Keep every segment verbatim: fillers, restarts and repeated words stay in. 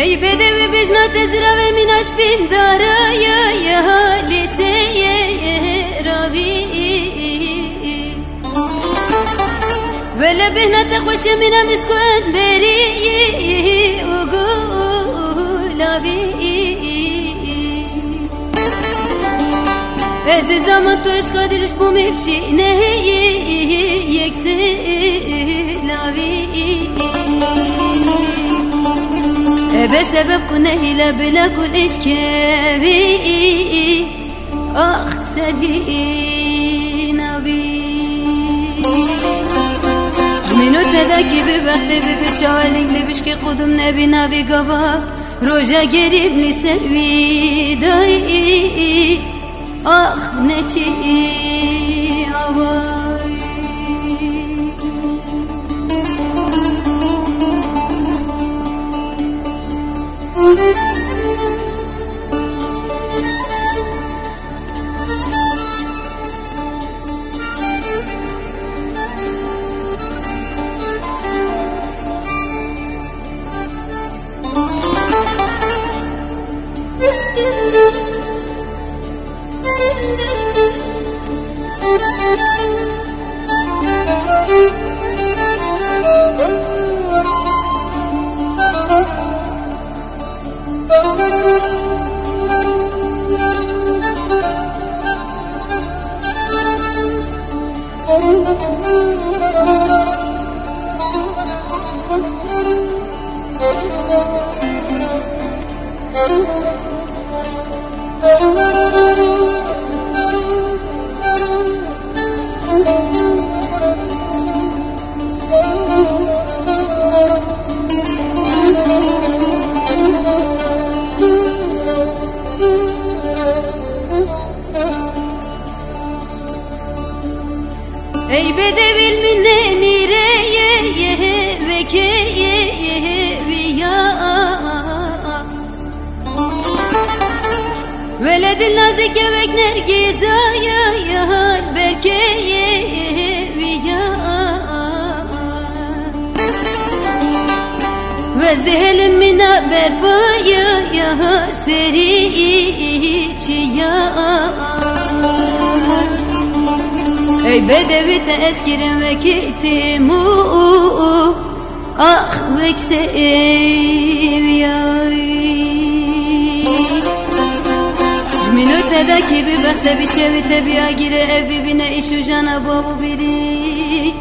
Ey bedewî bijna te ziravê mîna spîn dara ya, ya lîseyê ravî. Wele bêhna te xweşe mîna miskun berî û gulavî. Ez ê zaman tu eşqa dil ji bo me bişî nehê yek silavî. Ebe sebeb ku nehîle bila ku eşkevî. Ax serî navî. Ji mîno te dakî bi bextê bi bi çawa ling li bişkê qudum nebî navî gava. Roja gerîm li ser wî dayî, ax neçî away. Ey bedewî li min ne nîre ye, ye, weke ye, ye, wî ya. Wele dil nazike wek nergîza ya, ya, berke ye, ye, wî ya. Wez dihelim mîna berfa ya, ya, serî çiya. Ey bedewî te ez kirim wekî tîmû, ax wek sewiyay. Ji mîno te dakî bi bexte bi şewî te biya gire ev bibîne îş û jana bav û birî.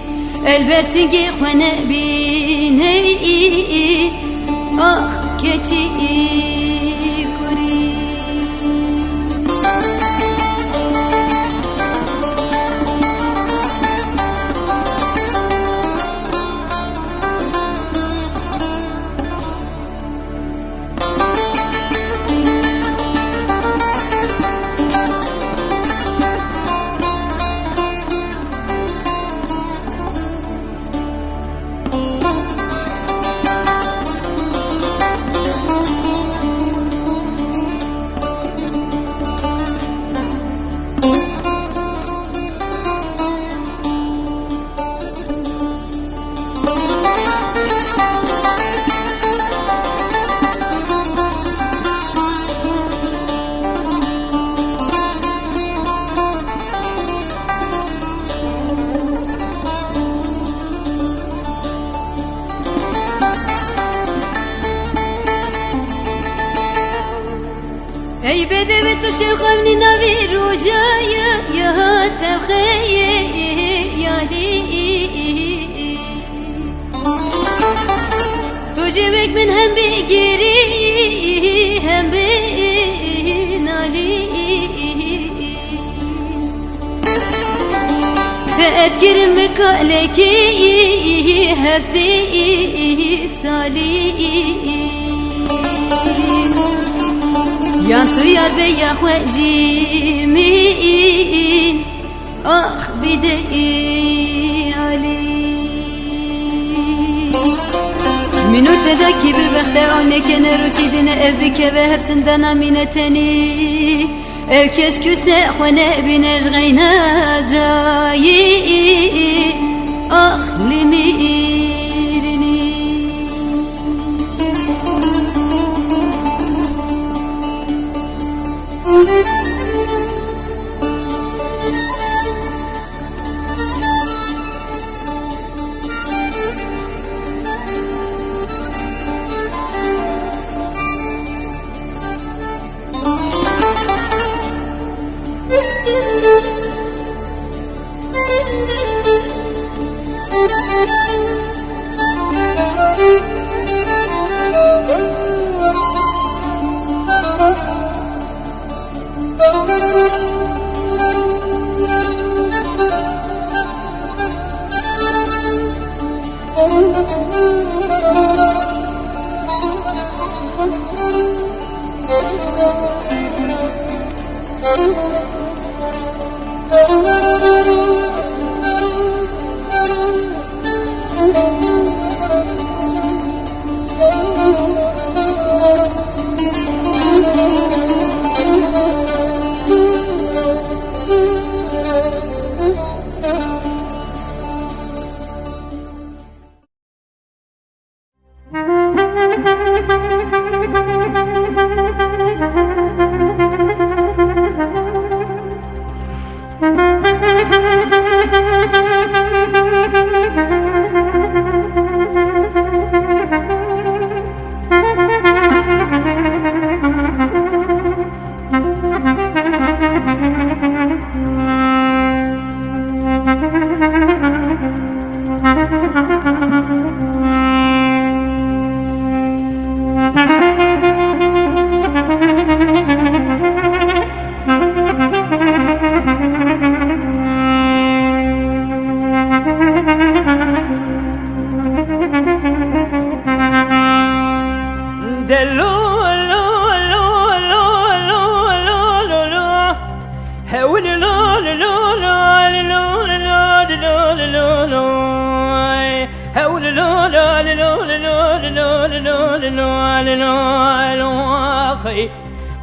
El ber singê xwe nebîney, ax keçî kurî. Ey bedewê tu şew xemnî navî roja ya, ya tevxeyê yalî. Tu jî wek min hem bigirî, hem binalî. Te ez kirim bi kalekî heftî salî. Yan tu yar be ya xwe jî min, ax bide alî. Mîno te dakî bi bexte ew nêkene rûkî dine ev bikeve hep zindana mîne tenî. Ew kes ku se xwe nebîne ji xeyna Ezrayî, ax li mîrinî.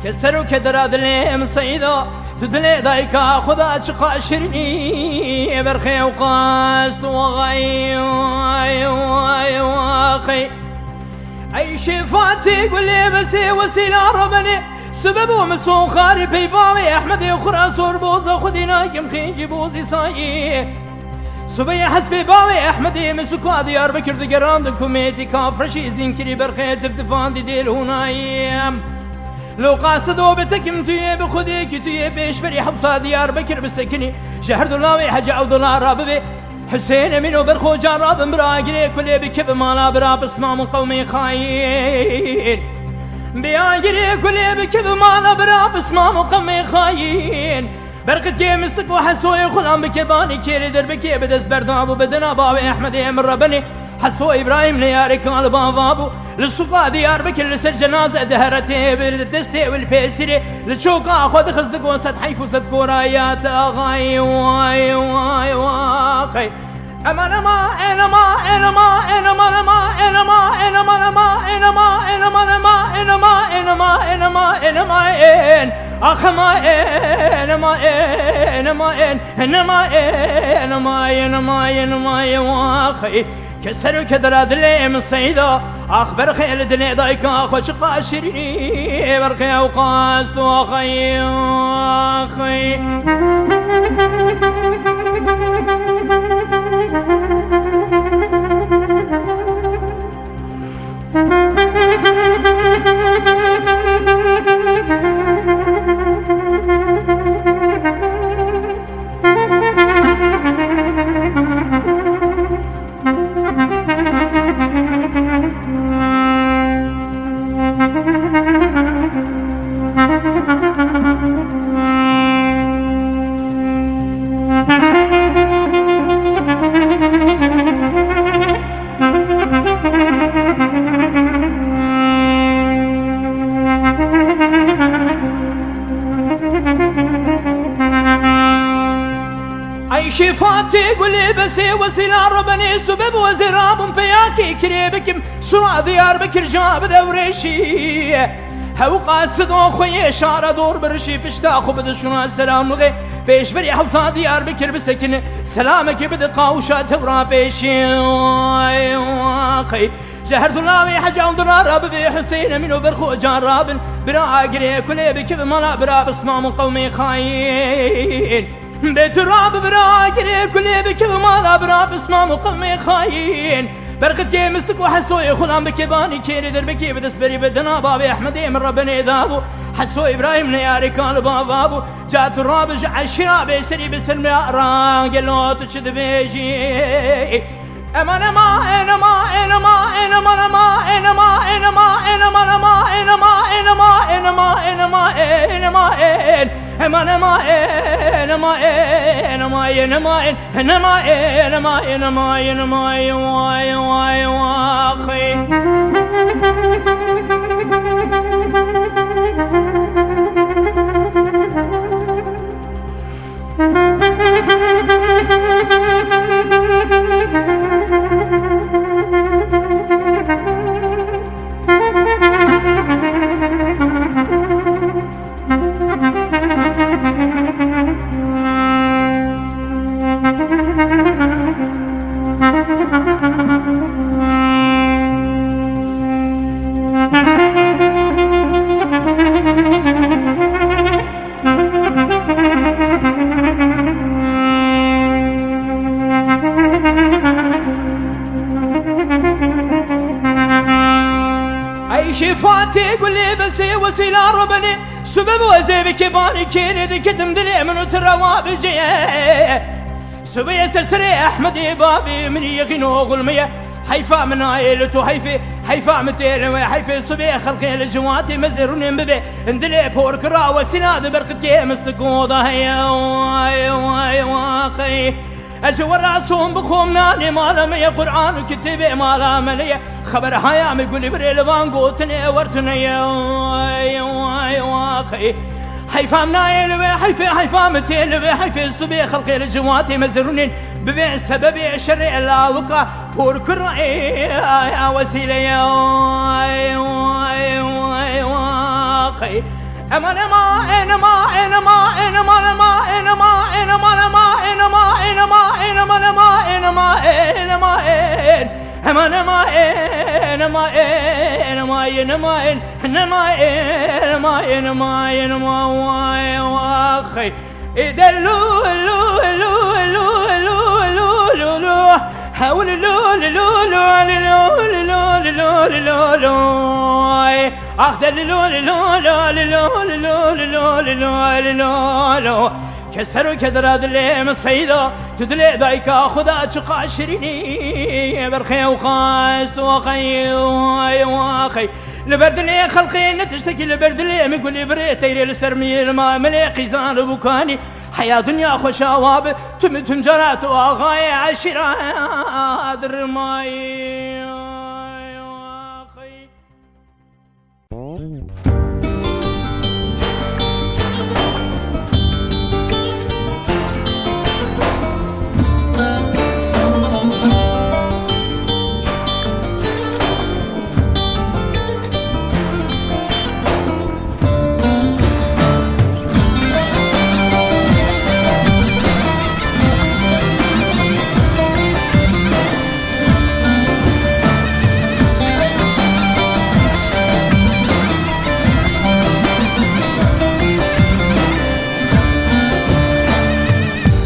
Ke serokê dera dilê min seyda, tu dilê dayika xwe da çiqa şirînî, berxê ew qas tu axay, axay. Ey şêfatê gulê besê wesîla rebenê, sibe bo min soxarî pey bavê Ehmedê xura sor boza xwedî nakim xêncî bozî sayî. Subeyê hespê bavê Ehmedê min suka Diyarbekir digerandin ku mêtî kafreşî zînkirî berxê tiftifandî dêl hûnayî. Lo qasido bi tekim tu yê bi Xwedê kî tu yê pêşberî hewsa Diyarbekir bisekinî, ji her du lawê Hecî Ewdula rabibê. Husên Emîno berxoca rabin bira girê kulê bi kevimana bira pismam û qewmê xayîn. Biya girê kulê bi kevimana bira pismam û qewmê xayîn. Berqitiyê mistik û Hesoyê xulam bi kebanî kêrê derbekê bi dest berdabû bi dina bavê Ehmedê min rebenê. Heso Îbrahîm neyarê kaliban va bû. Li sûka Diyarbekir li ser cenaze dihere tê bi li destê û li pêsirê. Li çoka xwe dixist digo sed heyf û sed koraya te axayî way way waxey. Eman ema enema enema enema enema enema enema enema enema enema enema enema enema enema en. Ax ema enema enema en. Enema enema enema enema en waxey. Ke serokê dera dilê min seyda, ax berxê li dilê dayika xwe çiqa şirînî, berxê ew qas tu axayî, axayî. Ay şêfatê gulê besê wesîla rebenê subeb wezê rabûn peyakê kirê bikim sura Diyarbekir ca bide û rêşî. Hew qasid o xwe yê şara dor birişî pişta xwe bide şuna selamlixê pêşberî hewsa Diyarbekir bisekine selamekê bide qawşa tewra pêşî. Ay, ay. Ji her du lawê heca û dira rabibê Husên Emîn û Berxo can rabin. Bira agirê kulê bikiv mala bira pismam û qewmê xayîn. Bê tu rabi bira agirê kulê bikiv mala bira pismam û qewmê xayîn. Berqitiyê mistik û Hesoyê xulam bi kebanî kêrê derbekê bi dest berî bi dina bavê Ehmedê min rebenê dabû. Heso Îbrahîm neyarê kaliba vabû. Ca tu rabi ji eşîra bêserî bi sermê ra gelo tu çi dibêjî? Eman ema enema enema enema enema enema enema enema enema enema enema enema en eman ema enema enema enema enema en enema enema enema enema en vay vay. Şîfatê gulê besê wesîla rebenê, sibe bo ez ê bikê banî kêlê dikitim dilê min û tu rewa bicê. Sibê ser serê Ehmedê babê min yexîn oxul me ye. Heyfa min nayê li tu heyfê, heyfa min tê li wê heyfê sibê xelqê li ciwatê me zerûnên bibê. Dilê por kira wesîla di berqitê min sikoda heye. Way, way, way, qey. Ez ji we re som bixwom nanê mala me ye, Quran û kitêbê mala me ne ye. Xeber haya me gulî birê li van gotinê wer tune ye. Way, way, way, qey. Heyfa min nayê li wê heyfê, heyfa min tê li wê heyfê sibê xelqê li ciwatê me zirûnên bibê sebebê şerê lawika porkirê ya wesîleye. Way, way, way, way, qey. Eman, ema, en, ema, en, ema, en, eman, ema, en, ema, en, eman, ema, en, ema, en, ema, en, eman, ema, en, eman, en, eman, en. Eman, ema, en, ema, en, ema, en, ema, en, en, ema, en, ema, en, ema, en, ema, way, way, xey. E, de, lu, lu, lu, lu, lu, lu, lu, lu. Hewl, lu, lu, lu, lu, lu, lu, lu, lu, lu, lu, lu, lu, lu, lu. Ay. Ax de, lu, lu, lu, lu, lu, lu, lu, lu, lu, lu, lu, lu, lu, lu, lu, lu, lu. Ke sero ke dira dilê min seyda, tu dilê dayika xwe da çiqa şirînî, berxê û qas tu waxey, way, waxey. Li ber dilê xelqê ne tiştekî, li ber dilê min gulî birê teyrê li ser min yê li ma milê qîzan û bûkanî. Heya dinya xweşa wa bi, tu min tuncara tu axayê eşîra dirmayî.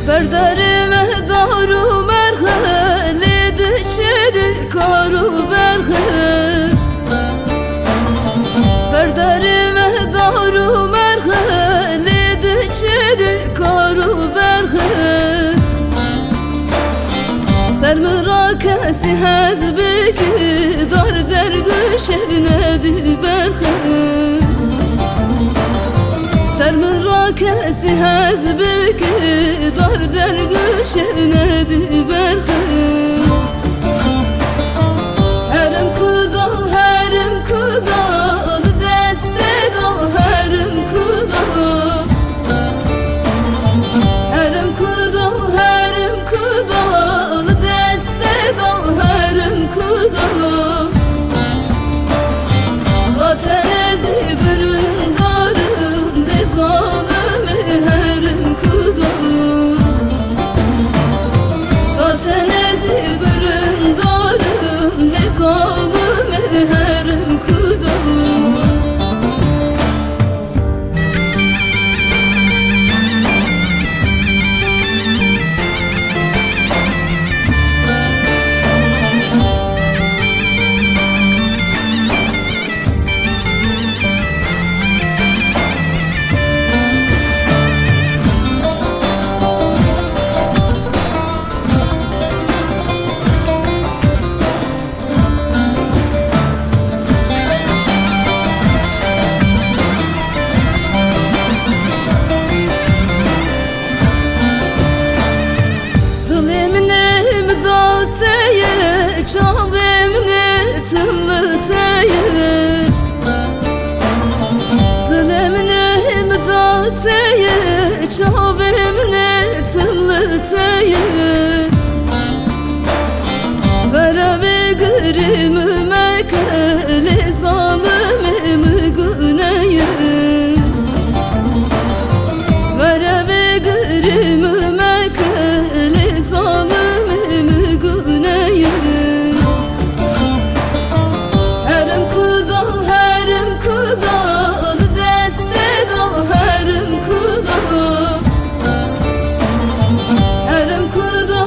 Berdarê me dar û merxe, lê diçêri kar û berxe. Berdarê me dar û merxe, lê diçêri kar û berxe. Ser min ra kesî hez biki, dar dergûşê nedî berxe. Ser min ra kesî hez biki, dar dergûşê nedî berxe. Herim kuda, herim kuda, li destê da herim kuda. Herim kuda, herim kuda, li destê da herim kuda. Zaten ez ê birîndarim, lê zalimê herim kuda. Zaten ez ê birîndarim, lê zalimê herim kuda. Dilê min ê min da te ye, çavê min ê tim li te ye. Dilê min ê min da te ye, çavê min ê tim li te ye. Were vê girê min meke, lê zalimê min gune ye. Were vê girê min meke, lê zalimê min gune ye. Herim kuda, herim kuda, li destê da herim kuda. Herim kuda,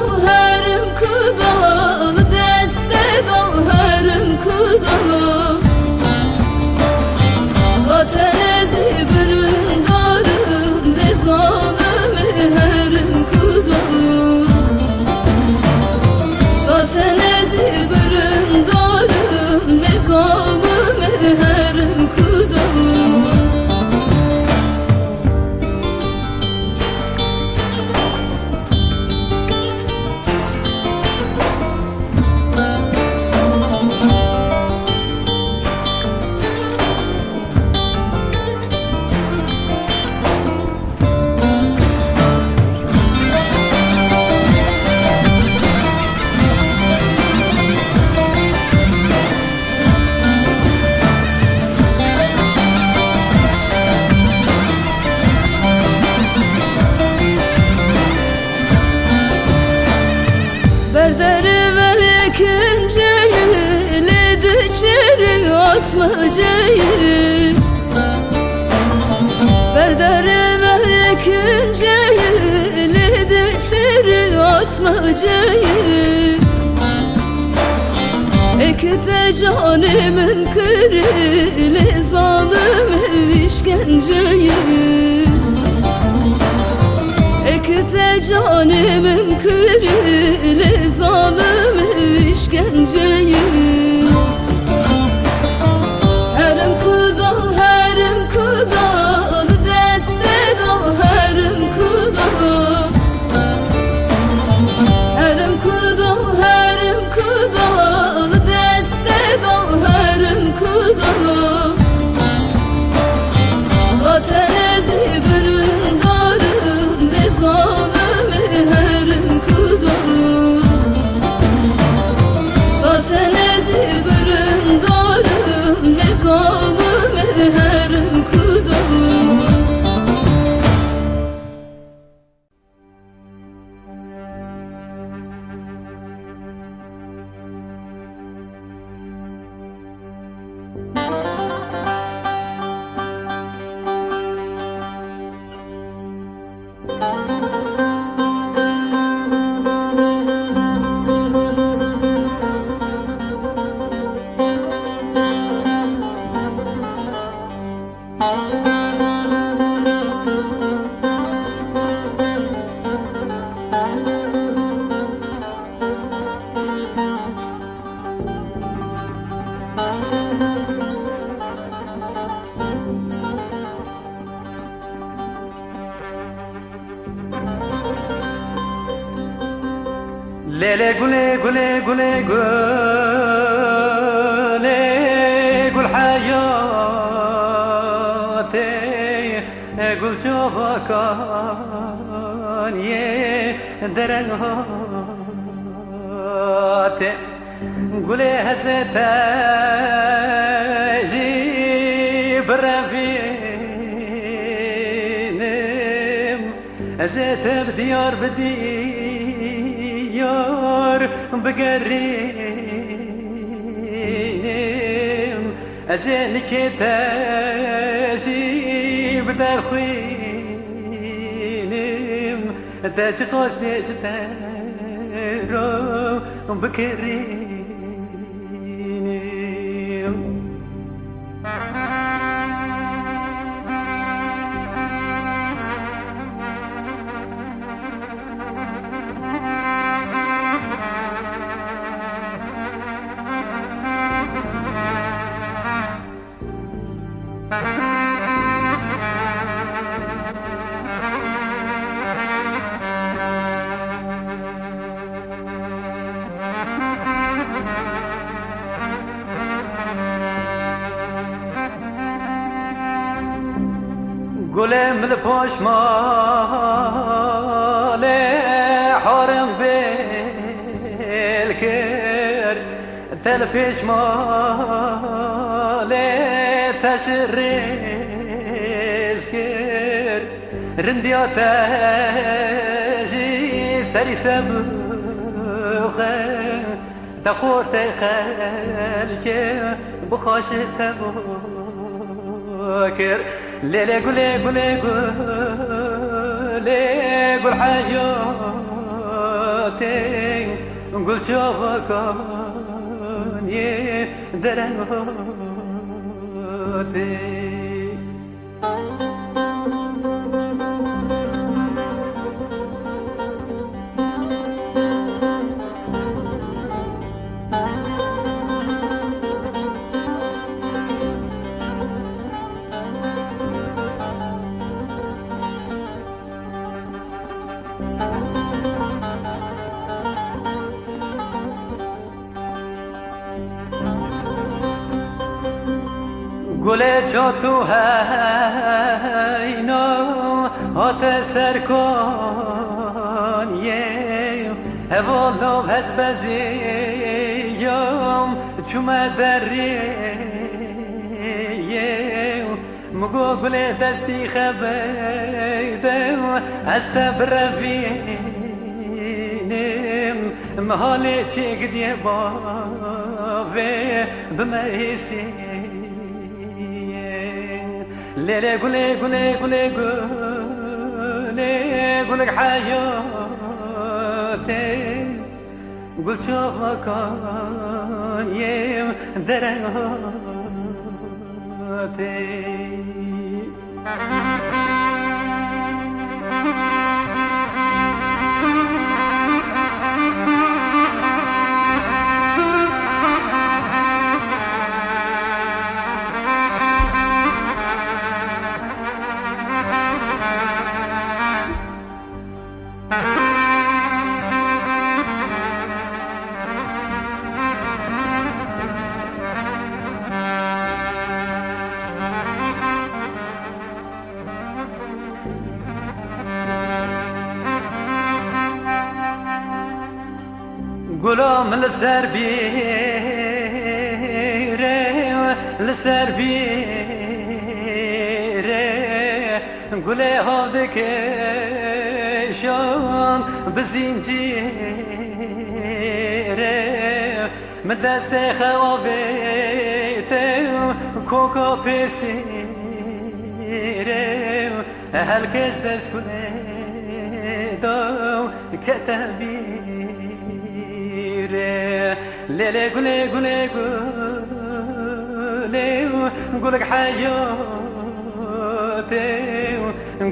Ceyî, ber derê me yekin ceyî, lê dişêrî atma ceyî. Eke te canê min kirî, lê zalim ev îşkenceyî. Eke te canê min kirî, lê zalim ev îşkenceyî. Herim ku da, herim ku da, li destê da, herim ku da. Herim ku da, herim ku da, li destê da, herim ku da. Zaten ez ê birîndarim, lê zalim ê herim ku da. Zaten ez ê birîndarim, lê zalim ê herim ku da. Lê lê gulê, gulê, gulê, gulê, gul heyatê, gul çavakan yê dereng hatê. Gulê hezê te jî birevînim, ez ê te bi diyar, bi diyar bigerînim. Ez ê nikê te jî biderxwînim. Te çiqas dê ji te re bikirînim. Gulê min li paş malê harim bêl kir. Te li pêş malê te ji rêz kir, rindiya te jî serî te bixwe, te xortê xelkê bi xweşî te bû kir. Lê lê gulê, gulê, gulê, gul heyatê, gul çavakan yê dereng hatê. Gulê ço tu heyna hate ser koniyê, hevala ez beziyam çûme deriyê. Min got gulê destî xebeyde ez te birevînim, min halê çêk diye bavê bimeyîsî. Lê lê gulê gulê gulê gulê, gulek heyatê, gul çavakan yê dereng hatê. Gula min li ser bîre, li ser bîre, gulê hav dikêşan bi zincîrê. Min destê xewa vête û koka pêsîrê, helkêş dest kulê da û kete bîrê. Lê lê gulê gulê gulê, gulek heyatê,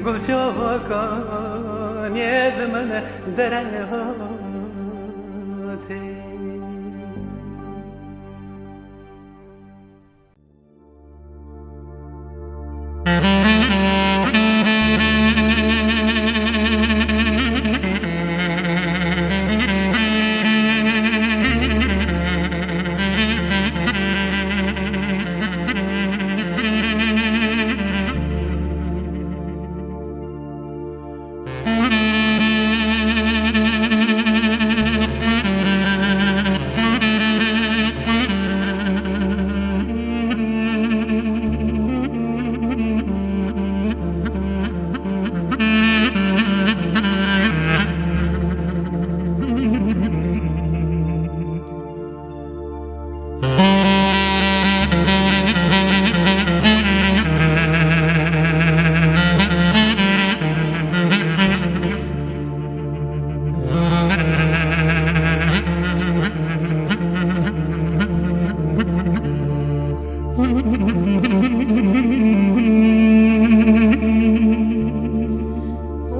gul çavakan yê li min dereng hatê.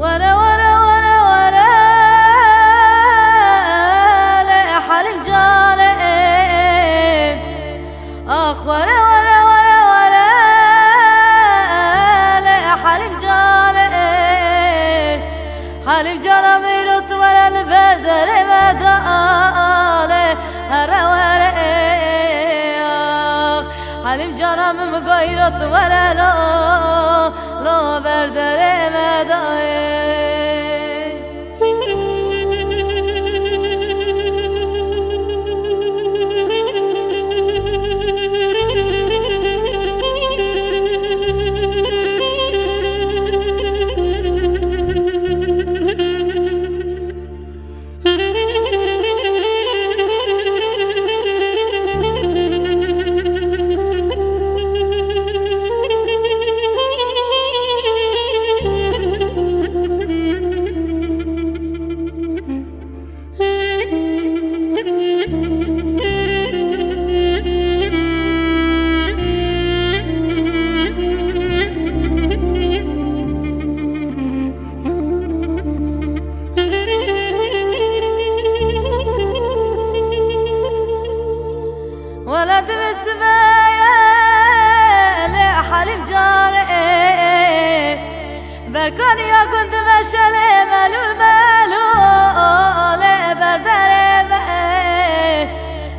Were, were, were, were, lê Halim canê. Ax, were, were, were, were, lê Halim canê. Halim cana mîrot were li ber derê me de ale, here were, ax. Halim cana min mi goyrot were lo, lo ber derê me de. Wele divê sibê ye lê Halim carê. Berkaniya gund meşelê melûl melûl ê berderê me.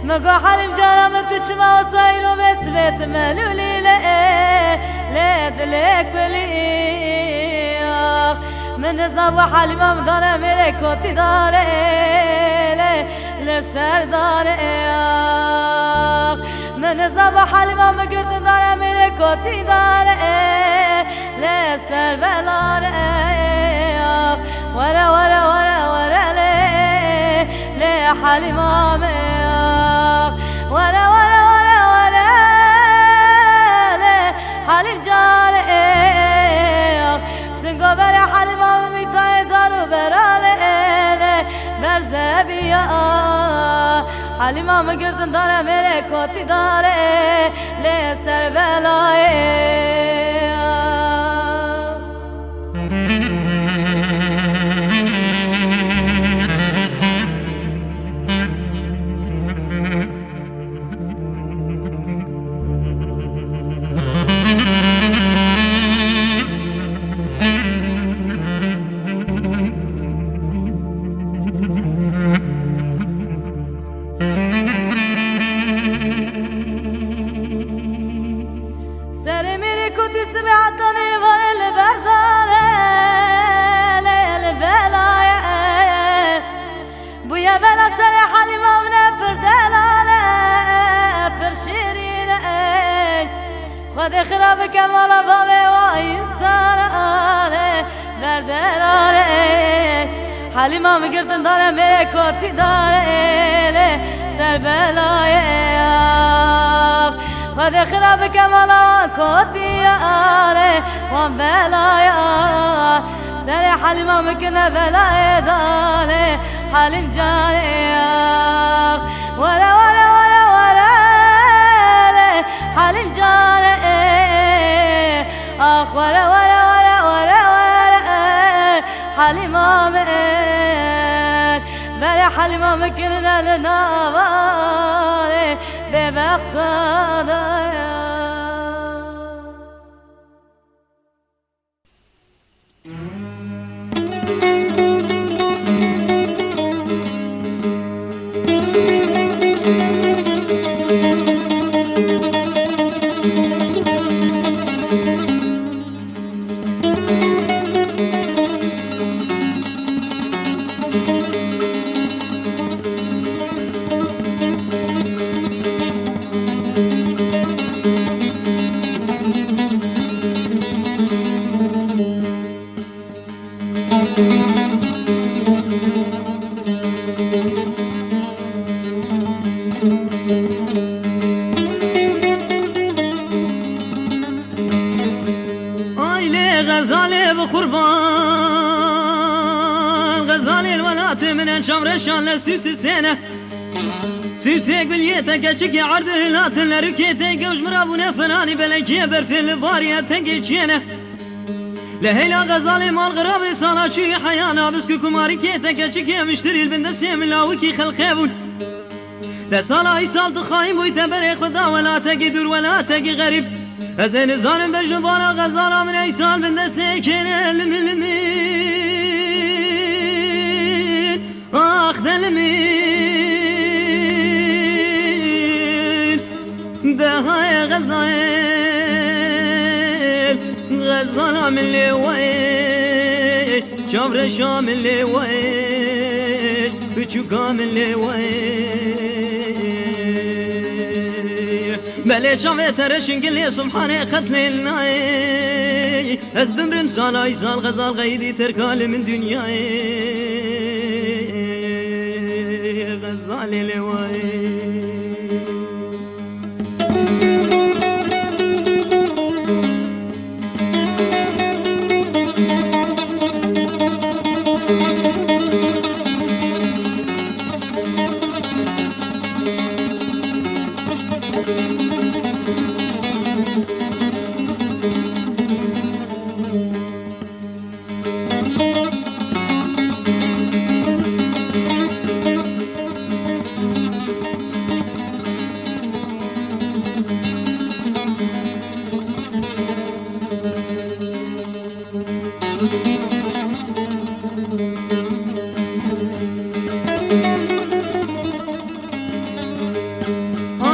Mi go Halim cara min tu çima o sayro ve sibê tu melûlî lê, lê dilê kulî. Min nizam ve Halîma min dane mêrê kotî dare lê, lê ser dare ax. Min nizam ve Halîma min girtin dare mêrê kotî dare lê ser belare ax. Were, were, were, were lê, lê Halîma min ax. Were, were, were, were lê Halîm care. Halîma min girtin dane mêrê kotî dane lê ser belayê. Serê mêrê kotî sibê hetanî vanê li berdane, lê li belaye. Bûye bela serê Halîma min e pir delal e, pir şîrîn e. Xwedê xira bike mala bavê wa însan e, berdelal e. Halîma min girtin dane mêrê kotî dane lê ser belayê. Xwedê xira bike mala kotî dane wan belayê. Serê Halîma min kine belayê dane Halîm canê ax. Were, were, were, were, lê Halîm canê. Ax, were, were, were, were, were, Halîma min. Berê Halîma min kirine li navarê bêbexta de ya. Ay lê Xezalê bi qurban, Xezalê li welatê min e, çavreşan li Sûsisê ne. Sûsê guliyê te keçikê erdê hilatin, li rûkê tê gewj mirabûne filanî, belekiyê berfê li barî ye tengê çiyê ne. Li heyla Xezalê mal xirabê sala çûyî heya nabisk û kumarîkê te keçikê miştirî li bin destê min lawikî xelqê bûn. Te sala îsal tu xayîn bûyte berê xwe da welatekî dûr, welatekî xerîb. Ez ê nizanim bejno bala Xezala min ey sal bin destê kêne limî limî. Ax de limîn, de haye Xezayê, Xezala min lê wayê, çavreşa min lê wayê, biçûka min lê wayê. Belê çavê te reşin gilê subhanê qetlê nayê. Ez bimrim salay sal Xezal xeyidî terka li min dinyayê. Xezalê lewayê.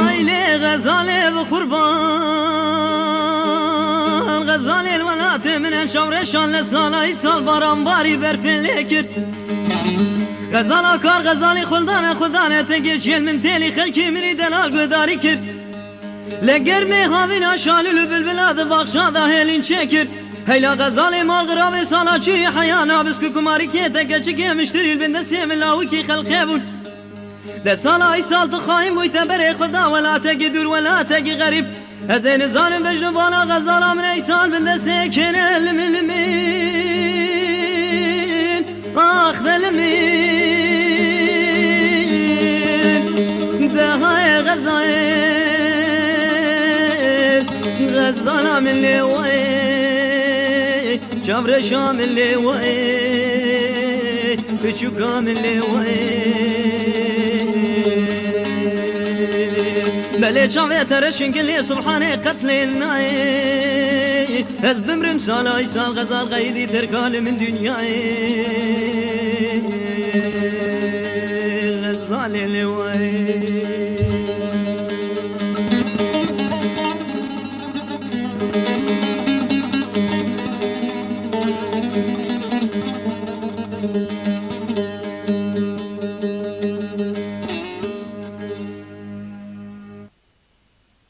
Ay lê Xezalê bi qurban, Xezalê li welatê min e, çavreşan li salayî sal baran barî berfê lê kir. Xezala kar Xezalî xuldane xudane te geçiyên min têlî xelkî min î delal guhdarî kir. Li germê havîna şalûl û bilbila di baxça da hêlîn çêkir. Heyla Xezalê mal xirabê sala çûyî heya nabisk û kumarîkê te keçikê miştirî li bin destê min lawikî xelqê bûn. De sala îsal tu xayîn bûyte berê xwe da welatekî dûr, welatekî xerîb. Ez ê nizanim bejno bala Xezala min ey sal bin destê kêne limî limîn. Ax de limîn, Min lê wayê, çavreşa min lê wayê, piçûka min lê wayê. Belê çavê te reşin gilê subhanê qet lê nayê. Ez bimrim salay sal xezal xeydî terka li min dinyayê. Xezalê lê wayê.